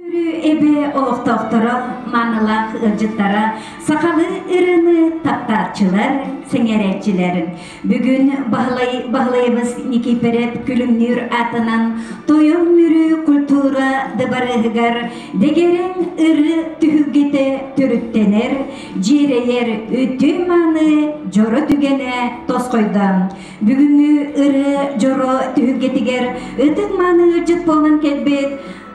Мүрү эбэ олохтоохторо, маанылаах ыалдьыттара, сахалыы ырыаны таптааччылар, сэҥээрээччилэр. Бүгүн Баһылай Баһылайабыс Никиипэрэп Күлүмнүүр аатынан Тойон Мүрү культура дыбарыаһыгар дэгэрэҥ ыры түһүлгэтэ төрүттэнэр, дьиэрэйэр үтүө-мааны дьоро түгэнэ тосхойдо. Бүгүҥҥү ырыа дьоро түһүлгэтигэр ытык-мааны ыалдьыт буолан кэлбит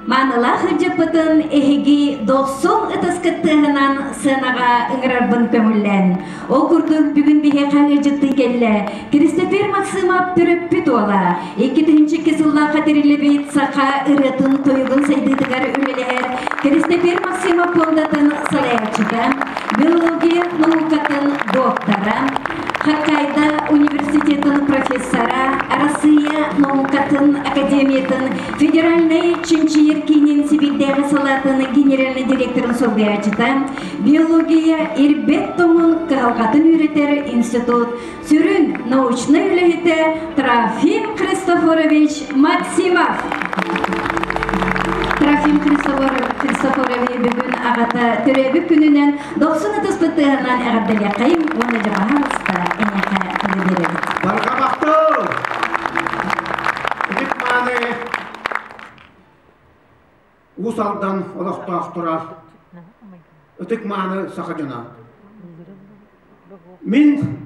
Маанылаах ыдьыппытын эһиги дохсун ытыскыт тыаһынан сыанаҕа ыҥырарбын көҥүллээн. Ол курдук бүгүн биһиэхэ ыалдьыттыы кэллэ Кристофер Максимов төрөппүт уола, 2002 сыллаахха тэриллибит саха ырыатын тойугун сайдыытыгар үлэлэһэр Кристофер Максимов пуондатын салайааччыта, биология наукатын доктора, Хоккайдо университетын профессора, Арассыыйа наукатын академиятын федеральнай чинчийэр киинин Сибирдээҕи салаатын генеральнай директорын солбуйааччыта, биология ирбэт тоҥун кыһалҕатын үөрэтэр институт сүрүн научнай үлэһитэ Трофим Христофорович Максимов. Трофим Христофорович бүгүн аҕата төрөөбүт күнүнэн дохсун ытыспыт тыаһынан эҕэрдэлиэххэйиҥ уонна дьабаһаалыста эйиэхэ тылы биэрэбит. Барҕа махтал! Ытык мааны Уус Алдан олохтоохторо, ытык мааны саха дьоно. Мин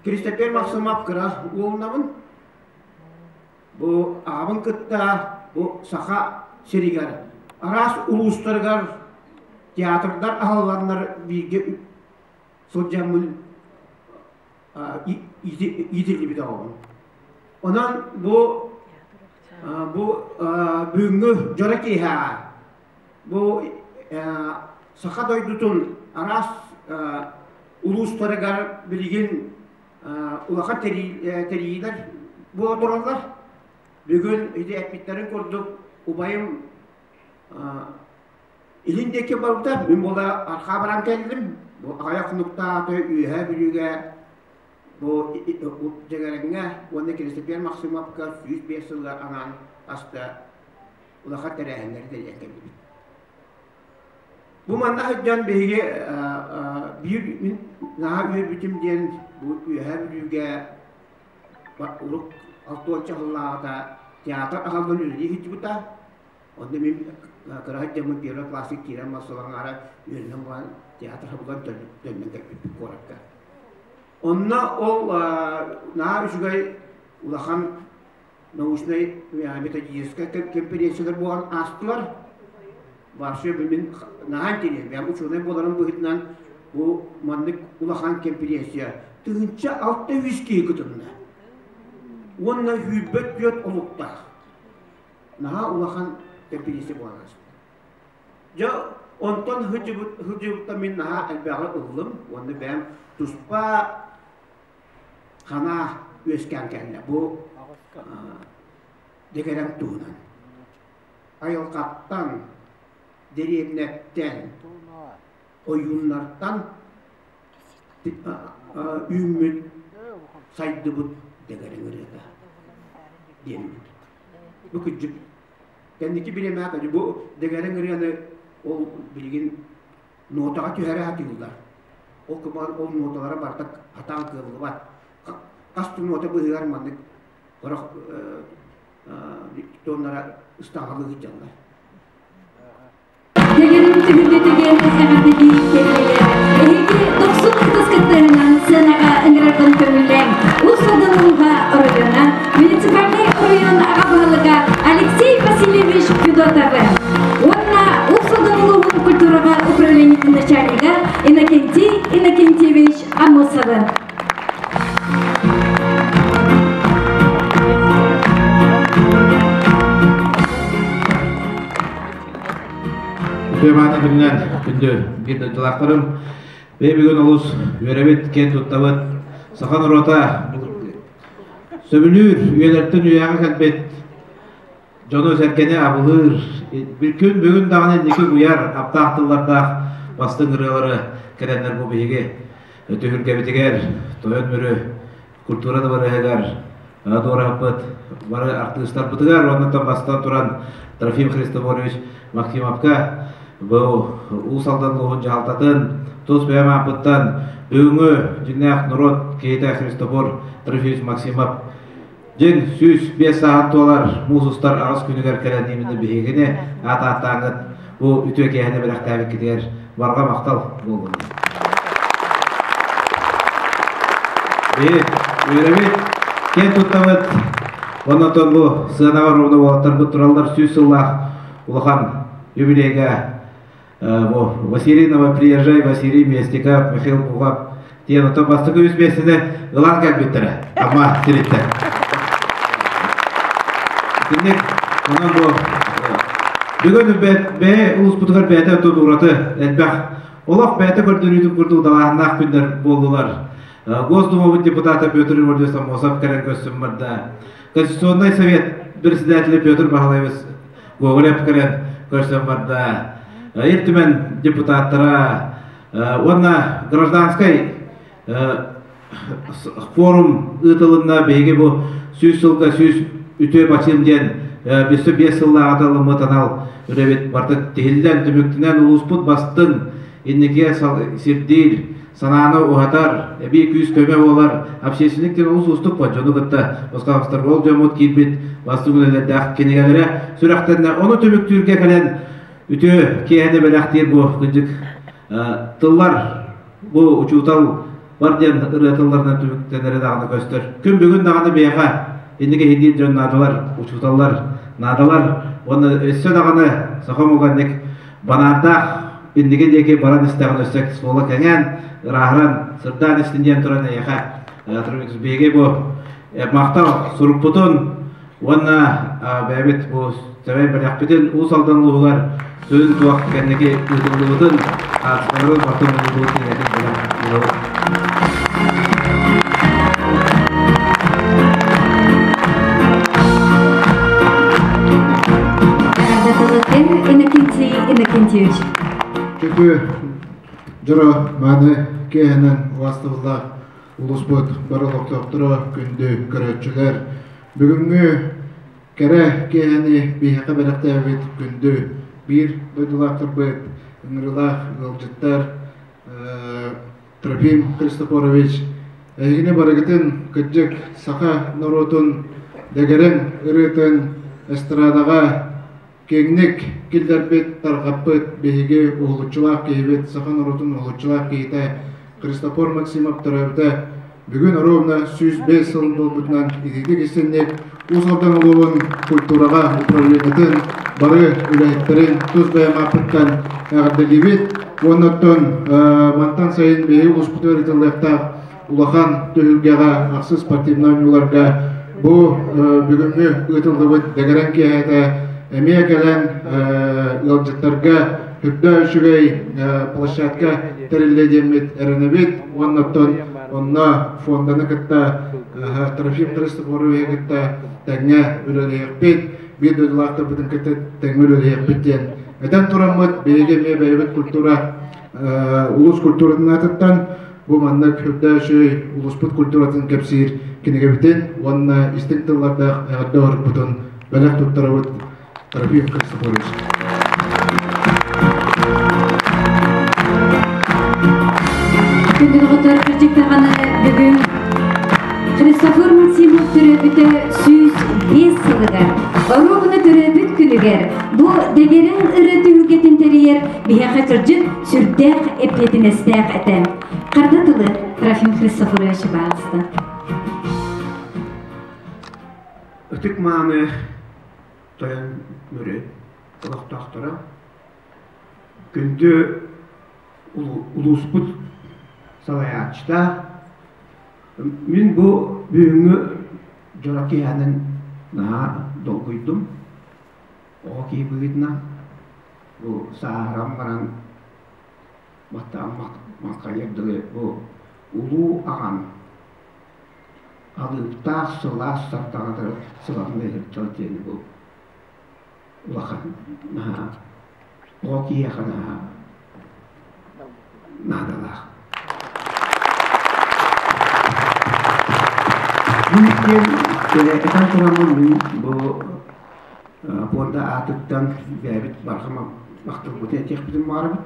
Киристэпиэр Махсымов кыра уолунабын. Бу аҕабын кытта бу Саха сиригэр араас улуустарыгар театрдар аһылланнар бииргэ сылдьаммын иитиллибит оҕобун. Онон бу бу бүгүҥҥү дьоро киэһэҕэ бу саха дойдутун араас улуустарыгар билигин улахан тэрийиилэр буола тураллар. Бүгүн ити эппиттэрин курдук убайым илин диэки барбыта, мин буола архаа баран кэллим. Бу аҕыйах хонуктааты Үөһээ Бүлүүгэ бу Дьэгэрэҥҥэ уонна Киристэпиэр Максимовка 105 сылга анаан аста улахан тэрээһиннэри тэрийэн кэллибит. Бу манна сылдьан биһиги биир мин наһаа үөрбүтүм диэн бу Үөһээ Бүлүүгэ урут алтыанча сыллааҕыта театр аһыллан үлэлии сылдьыбыта. Онно мин кыра сылдьаммын первый класска киирэн массалаҥаара үөрэнэн баран театр хабыллан төннөн кэлбиппит куоракка. Онно ол наһаа үчүгэй улахан научнай методическай конференциялар буолан аастылар. Вообще мин наһаа интэриэһиргээн бэйэм учуонай буоларым быһыытынан бу маннык улахан конференция 1600 киһи кытынна. Уонна 24 омуктаах. Наһаа улахан конференция буолан ааста. Дьэ, онтон сылдьыбыттан мин наһаа элбэҕи ыллым уонна бэйэм туспа санаа үөскээн кэллэ. Бу дэгэрэҥ туһунан. Айылҕаттан, дэриэбинэттэн, ойууннартан үүммүт, сайдыбыт дэгэрэҥ ырыата диэммит. Бу кырдьык кэнники бириэмэҕэ бу дэгэрэҥ ырыаны ол билигин нотаҕа түһэрэ сатыыллар. Ол кумаар ол ноталара барыта хатаан кыаллыбат. Хас да нота быыһыгар маннык сорох тоннара ыстаҥалыы сылдьаллар. Дэгэрин түһүлгэтигэр эҕэрдэлии кэллилэр. Эһиги дохсун ытыс кыттыһынан сыанаҕа ыҥырарбын көҥүллээҥ. Уус Алдан улууһа оройуона, муниципальнай оройуон аҕа баһылыга Алексей Васильевич Федотовы уонна Уус Алдан улууһун культураҕа управлениетын начальнига Иннокентий Иннокентьевич Аммосовы. Үтүө күнүнэн күндү биир дойдулаахтарым. Бэйэ бүгүн олус үөрэбит, киэн туттабыт. Саха норуота сөбүлүүр, үйэлэртэн үйэҕэ кэлбит дьону-сэргэни абылыыр, күн бүгүн даҕаны инники уйар аптаах тыллардаах бастыҥ ырыалары кэлэннэр бу биһиги түһүлгэбитигэр Тойон Мүрү культура дыбарыаһыгар. Дуораһыппыт бары артыыстарбытыгар уонна бастан туран Трофим Христофорович Максимовка бу Уус Алдан улууһун дьаһалтатын тус бэйэм ааппыттан бүгүҥҥү дьиҥнээх норуот киһитэ Христофор Трофимович Максимов дьиҥ 105 сааһын туолар муус устар аҕыс күнүгэр кэлэн именно биһигини аат ааттааҥҥыт бу үтүө киэһэни бэлэхтээбиккитигэр барҕа махтал буоллун. Биһи үөрэбит, киэн туттабыт. Оннотон бу сыанаҕа ровно уолаттарбыт тураллар 100 сыллаах улахан юбилейга бу Василий Новоприезжай, Василий Местиков, Михаил Пухов диэн оттон бастакы үс миэстэни ылан кэлбиттэрэ Амма сириттэн. Итинник онон бу бүгүн бэйэ улууспутугар бэйэтэ отут ураты элбэх олох бэйэтэ көрдөрүүтүн курдук далааһыннаах күннэр буоллулар. Госдумабыт депутата Петр Иванович Самосов кэлэн көрсүн барда. Конституционный совет председателя Петр Баһылаевич Гоголев кэлэн көрсөн барда. Ил Түмэн депутаттара уонна гражданскай форум ыытылынна. Биһиги бу 100 сылга 100 үтүө бачыым диэн өссө 5 сыллааҕыта ылыммыт анал үлэбит барыта тиһиллэн түмүктэнэн улууспут бастыҥ инникигэ сирдиир санааны уһатар, эбии күүс-көмө буолар общественник диэн олус уустук буолар дьону кытта босхоҥстор ол дьоммут киирбит бастыҥ үлэлэрдээх кинигэлэрэ сүрэхтэннэ. Ону түмүктүүргэ кэлэн үтүө киэһэни бэлэхтиир бу кырдьык тыллар бу учуутал бар диэн ырыа тылларынан түмүктэнэрэ даҕаны көстөр. Күн бүгүн даҕаны биһиэхэ инники иһитиир дьон наадалар, учууталлар наадалар уонна өссө даҕаны саха омуга инник банаардаах инники диэки баран истэҕин өссө суола кэҥээн, ырааһыран, сырдаан истин диэн туран эйиэхэ биһиги бу махтал сурукпутун уонна бэйэбит бу сэмэй бэлэхпитин Уус Алдан улууһугар сүрүн туох кэнники ыытыллыбытын хаартыскаларын бартын уурбут кинигэтин бэлэх уурабыт. Иннокентий Иннокентьевич. Күтү дьоро мааны киэһэнэн убаастабыллаах улууспут бары олохтоохторо, күндү көрөөччүлэр, бүгүҥҥү кэрэ киэһэни биһиэхэ бэлэхтээбит күндү биир дойдулаахтарбыт, ыҥырыылаах ыалдьыттар Трофим Христофорович, эһигини барыгытын кырдьык саха норуотун дэгэрэҥ ырыатын эстрадаҕа киэҥник киллэрбит, тарҕаппыт биһиги уһулуччулаах киһибит, саха норуотун уһулуччулаах киһитэ Христофор Максимов төрөөбүтэ бүгүн оруобуна 105 сылын буолбутунан итиитик истинник Уус Алдан улууһун культураҕа управлениетын бары үлэһиттэрин тус бэйэм ааппыттан эҕэрдэлиибит. Уонна оттон мантан сайын биһиги улууспутугар ыытыллыахтаах улахан түһүлгэҕэ ахсыс спортивнай оонньууларга бу бүгүҥҥү ыытыллыбыт дэгэрэҥ киэһэтэ эмиэ кэлэн ыалдьыттарга үрдэ үчүгэй площадка тэриллиэ диэммит эрэнэбит уонна оттон онно фонданы кытта Трофим Христофоровиһы кытта тэҥҥэ үлэлиэхпит, биир дойдулаахтарбытын кытта тэҥҥэ үлэлиэхпит диэн этэн тураммыт, биһиги эмиэ бэйэбит культура улуус культуратын аатыттан бу маннык үрдэ үчүгэй улууспут культуратын кэпсиир кинигэбитин уонна истиҥ тыллардаах эҕэрдэ оҥорбутун бэлэх туттарабыт Трофим Христофорович. Күндү доҕоттор, кырдьык даҕаны бүгүн Христофор Максимов төрөөбүтэ 105 сылыгар, оруобуна төрөөбүт күнүгэр бу дэгэрэн ырыа түһүлгэтин тэрийэр биһиэхэ кырдьык сүрдээх эппиэтинэстээх этэ. Харда тылы Трофим Христофорович баалыста. Ытык мааны Тойон Мүрү олохтоохторо, күндү улууспут салайааччыта, мин бу бүгүҥҥү дьоро киэһэнэн наһаа долгуйдум. Оҕо киһи быһыытынан бу сааһыран баран баттаҕым маҥхайыар дылы бу улуу аҕам алыыптаах сылаас сардаҥатары сыланна иһирдьэл диэни бу улахан наһаа оҕо киһиэхэ наһаа наадалаах. Мин диэн Этэн тураммын мин бу пуонда аатыттан бэйэбит барҕа махталбытын этиэхпитин баҕарабыт.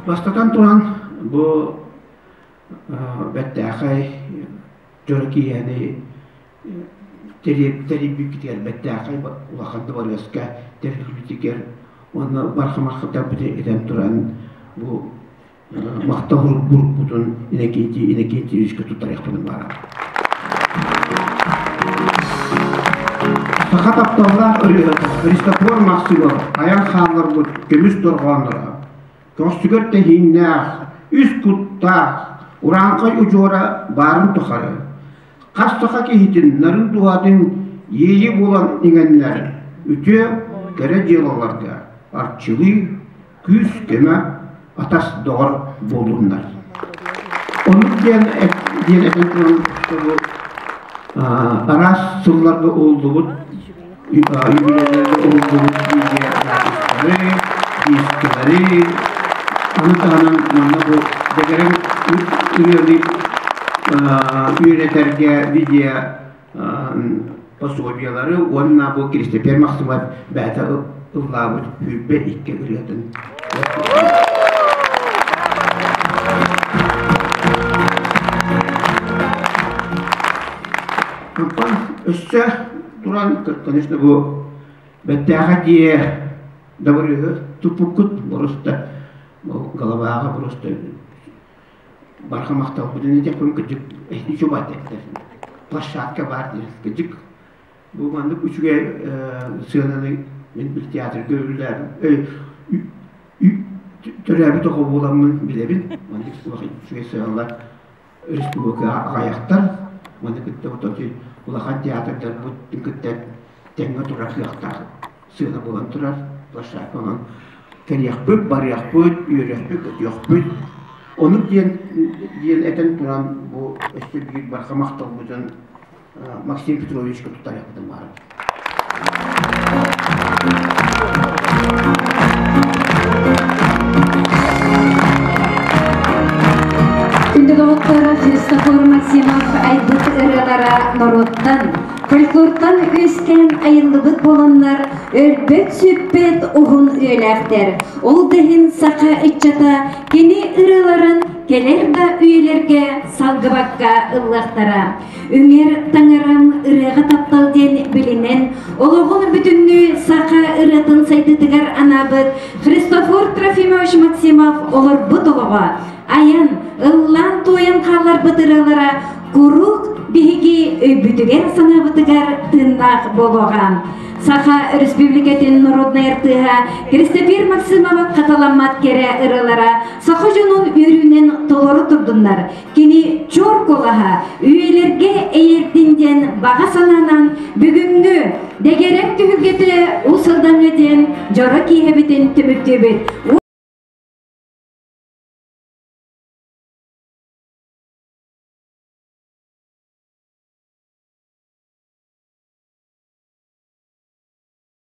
Бастатан туран, бу бэртээхэй дьоро киэһэни тэрийбиккитигэр бэртээхэй улахан дыбарыаска тэриллибитигэр уонна барҕа махталбытын этэн туран бу махтал бурукпутун Иннокентий Иннокентьевичка туттарыахпытын баҕарабын. Саха тапталлаах ырыаһыта Христофор Максимов айан хаалларбыт көмүс дорҕоонноро көхсүгэр тэһииннээх, үс куттаах, урааҥхай удьуора баарын тухары хас саха киһитин нарын дууһатын иэйии буолан иҥэннэр үтүө кэрэ дьыалаларга арчылыы, күүс-көмө, атас-доҕор буоллуннар. Оннук диэн диэн этэн туран араас сылларга уһуллубут юбилейдарга уһуллубут видеозаписьтары, дискэлэри, ону таһынан манна бу дэгэрэн ырыаны үөрэтэргэ видео пособиелары уонна бу Киристэпиэр Махсымов бэйэтэ ыллаабыт 22 ырыатын. Онтон өссө туран, конечно, бу бэттээхэ дьиэ дабырыыһы туппуккут просто головаҕа просто барҕа махталбытын этиэхпин кырдьык эһини чубат эттэр площадка баар диэн кырдьык бу маннык үчүгэй сыананы мин бил театрга үлэлээбит төрөөбүт оҕо буоламмын билэбин маннык үчүгэй сыаналар республика аҕайахтар маны кытта улахан театрдарбыт кытта тэҥҥэ турар кыахтаах сыана буолан турар площадка онон кэлиэхпит, барыахпыт, үөрүөхпүт, көтүөхпүт. Оннук диэн диэн этэн туран бу өссө биир барҕа махталбытын Максим Петровичка туттарыахпытын баҕарабыт. Күндү доҕоттор, Христофор Максимов айбыт ырыалара норуоттан, фольклортан үөскээн айыллыбыт буоланнар, өлбөт-сүппэт уһун үйэлээхтэр. Ол да иһин саха ыччата кини ырыаларын кэлэр да үйэлэргэ салгыбакка ыллыахтара. Үҥэр таҥарам ырыаҕа таптал диэн билинэн, олоҕун бүтүннүү саха ырыатын сайдыытыгар анаабыт Христофор Трофимович Максимов олорбут олоҕо, айан, ыллаан-туойан хаалларбыт ырыалара куруук биһиги өйбүтүгэр-санаабытыгар тыыннаах буолуоҕа. Саха Өрөспүүбүлүкэтин народнай артыыһа Кристопер Максимова хатыламмат кэрэ ырыалара саха дьонун үөрүүнэн толору турдуннар. Кини чуор куолаһа үйэлэргэ эйэрдин диэн баҕа санаанан бүгүҥҥү дэгэрэх түһүлгэтэ Уус Алдаҥҥа диэн дьоро киэһэбитин түмүктүүбүт.